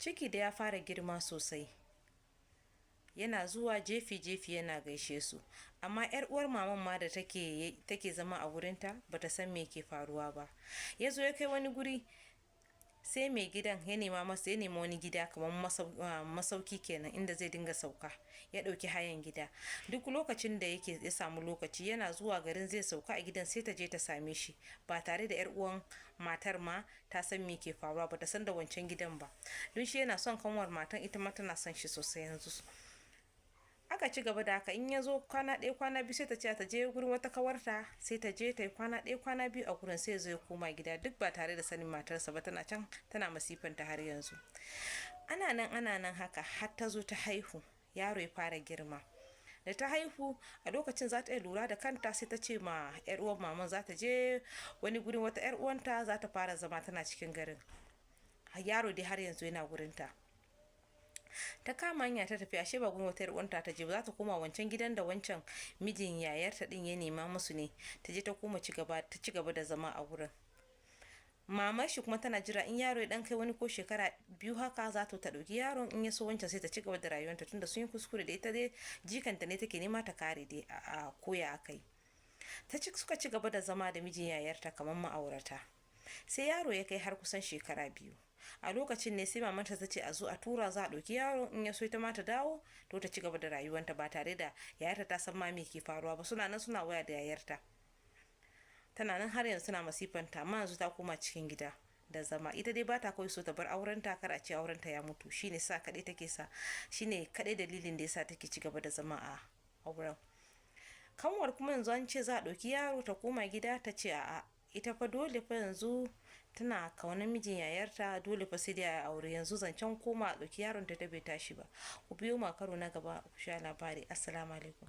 Ciki da ya fara girma sosai, yana zuwa jefi-jefi yana gaishe su, amma yar uwar maman ma da take zama a wurinta bata san me ke faruwa ba. Ya zo ya kai wani guri, sai mai gidan ya nema masa, ya nema wani gida kamar masauki kenan inda zai dinga sauka. Ya ɗauki hayan gida. Duk lokacin da yake ya samu lokaci yana zuwa garin, zai sauka a gidan, sai ta je ta same shi ba tare da yar uwan matar ma ta san me ke faruwa ba, ta san da wancan gidan ba, don shi yana son kanwar matan, ita ma tana son shi sosai. Yanzu aka ci gaba da haka. In ya zo kwana 1, kwana 2, sai ta ce ta je gurin wata kawarta, sai ta je ta yi kwana 1, kwana 2 a gurin, sai ya zo ya koma gida, duk ba tare da sanin matarsa ba. Tana can tana masifanta har yanzu. Ana nan ana nan haka har ta zo ta haihu, yaro ya fara girma. Da ta haihu, a lokacin za ta iya lura da kanta, sai ta ce ma yar uwan maman za ta je wani gurin wata yar uwanta, za ta fara zama tana cikin garin. Yaro dai har yanzu yana gurinta. Ta kama hanya ta tafi. Ashe ba gurin wata yar uwanta ta je ba, za ta koma wancan gidan da wancan mijin yayarta din ya nema musu ne. Ta je ta koma ci gaba, ta ci gaba da zama a wurin. Mamar shi kuma tana jira in yaro ya dan kai wani ko shekara 2 haka, za ta ɗauki yaron, in ya so wancan sai ta ci gaba da rayuwanta, tunda sun yi kuskure da ita dai jikanta ne take nema ta kare dai a koya akai. Ta ci suka ci gaba da zama da mijin yayarta kamar ma'aurata. Sai yaro ya kai har kusan shekara 2. A lokacin ne sai mamanta ta ce a zo a tura za a ɗauki yaro, in ya so ita ma ta dawo to ta ci gaba da rayuwanta ba tare da yayarta ta san ma me ke faruwa ba. Suna nan suna waya da yayarta. Tana nan har yanzu tana masifanta, amma yanzu ta koma cikin gida da zama. Ita dai bata kawai so ta bar aurenta, kar a ce aurenta ya mutu. Shine sa kaɗai take sa, shine kaɗai dalilin da yasa take ci gaba da zama a auren. Kanwar kuma yanzu an ce za a ɗauki yaro ta koma gida, ta ce a'a, ita fa dole fa yanzu tana kaunar mijin yayarta, dole fa sai dai a aure. Yanzu zancen koma a ɗauki yaron ta bai tashi ba. Ku biyo mu a karo na gaba ku sha labari. Assalamu alaikum.